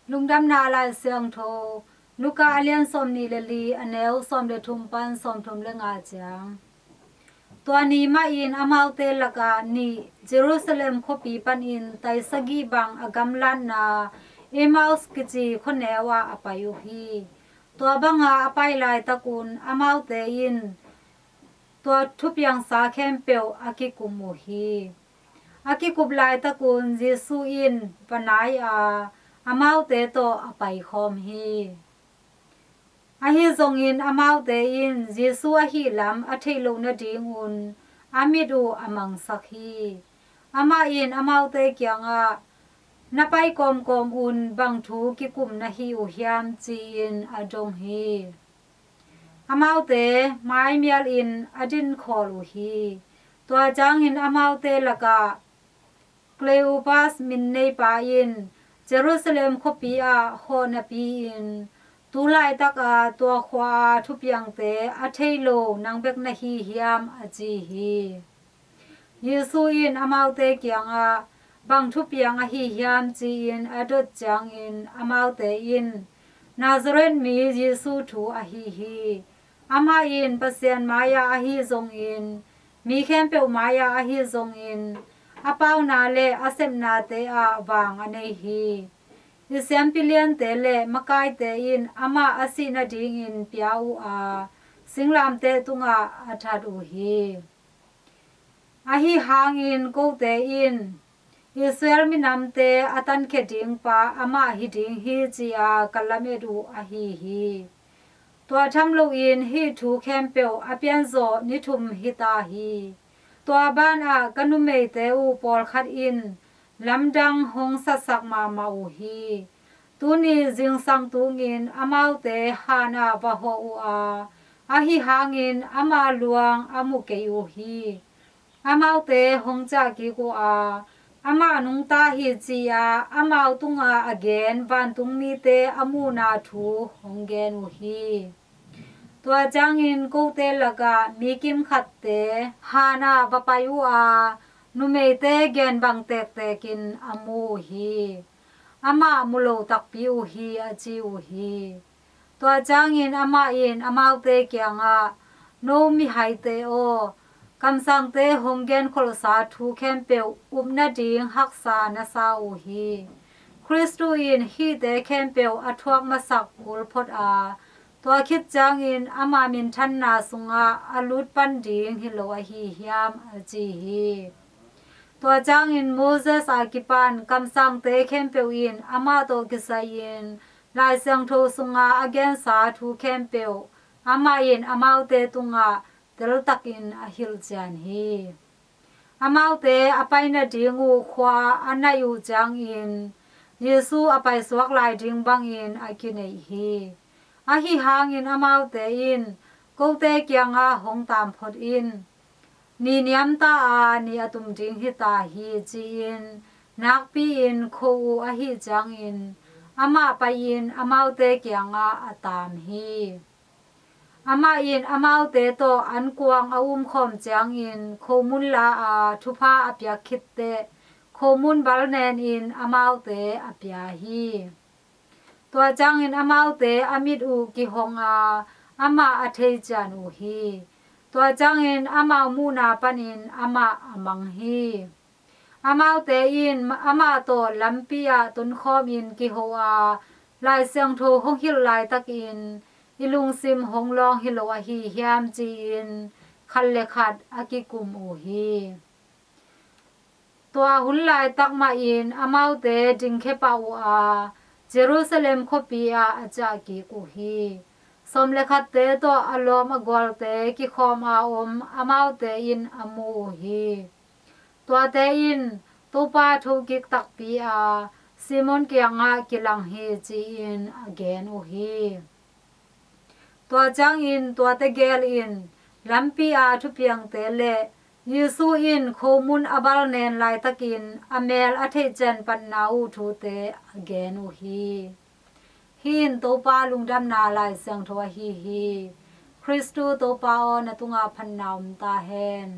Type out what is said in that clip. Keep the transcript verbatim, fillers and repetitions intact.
Lungdamna Lai Siangtho, Luka a lian sawmnih le li, a neu sawm le thum pan sawmthum le nga ciang. Tua ni mahin amaute lakah nih Jerusalem khuapi panin tai sagih bang a gamlatna Emmaus kici khuaneu ah a pai uh hi. Tua banga a pai laitakun amaute in tua thupiangsa khempeuh a kikum uh hi. A kikup laitakun Jesu in va nai a, amaute tawh a paikhawm hi. Ahi zongin amaute in Jesu ahih lam a theih loh nadingun a mit uh a mangsak hi. Amah in amaute kiangah, "Na pai kawmkawm un bang thu kikum na hi uh hiam?" ci-in a dong hi. Amaute maimialin a dinkhawl uh hi. Tua ciangin amaute lakah Kleopas min neipa in Jerusalem khuapi ah hawh napi-in, "Tu laitaka tua khua-a thupiangte a thei lo nang bek na hi hiam?" a ci hi. Jesu in amaute kiangah, "Bang thupiang ahi hiam?" ci-in a dot ciangin amaute in, "Nazareth mi Jesu thu ahi hi. Amah in Pasian mai-ah ahi zongin, mi khempeuh mai-ah ahi zongin, a pauna le a sepnate ah vang a nei hi. I siampi liante le makaite in amah a sih nadingin pia uh a, singlamteh tungah a that uh hi. Ahi hangin kote in Israel minamte a tankhia dingpa amah hi ding hi, ci-a ka lamet uh ahi hi. Tua tham loin hih thu khempeuh a pianzawh ni thum hita hi. Tua banah ka numeite uh pawlkhat in lamdang hong satsak mahmah uh hi. Tuni zingsang tungin amaute hanah va hawh uh a, ahi hangin ama luang a mu kei uh hi. Amaute hong ciah kik uh a, amah nungta hi, ci-a amau tunga a gen vantungmite a muhna thu hong gen uh hi. Tua ciangin kote lakah mi kimkhatte hanah va pai uh a, numeite gen bang tektekin a mu uh hi. Amah mu lo takpi uh hi, a ci uh hi. Tua ciangin amah in amaute kiangah, "No mihaite aw, kamsangte hong genkholhsa thu khempeuh up nading haksa na sa uh hi. Khristu in hihte khempeuh a thuak masak kul phot a, tua khit ciangin ama minthanna sungah a lut pan ding hi lo ahi hiam?" a ci hi. Tua ciangin Moses a kipan kamsangte khempeuh in amah tawh kisai-in Lai Siangtho sunga a gensa thu khempeuh amah in amaute tungah teltakin a hilhcian hi. Amaute a pai nading uh khua a naih uh ciangin Jesu a paisuak lai ding bangin a kineih hi. Ahi hangin amaute in kote kiangah hong taam phot in, "Ni niamta a ni a tum ding hita hi," ci-in nakpi-in kho uh ahi ciangin amah pai-in amaute kiangah a taam hi. Amah in amaute tawh ankuang a umkhawm ciangin khomun la a, thupha a piak khitteh khomun balnenin amaute a pia hi. Tua ciangin amaute a mit uh kihong a, amah a thei cian uh hi. Tua ciangin amau muhna panin amah a mang hi. Amaute in amah tawh lampi ah tonkhawmin kiho a, Lai Siangtho hong hilh laitakin, "I lungsim hong lawng hi lo ahi hiam?" ci-in khat le khat a kikum uh hi. Tua hun laitak mahin amaute dingkhia pah uh a, Jerusalem khuapi ah a ciah kik uh hi. Sawm le khatte tawh a lawm a gualte kikhawm a om amaute in a mu uh hi. Tuate in, "Topa thokik takpi a, Simon kiangah kilang hi," ci-in a gen uh hi. Tua ciangin tuate gel in lampi a thupiangte le Jesu in khomun a balnen laitakin a mel a theihcian patna uh thute a gen uh hi. Hih in Topa lungdamna Lai Siangtho ahi hi. Khristu Topa aw, na tungah phatna om ta hen.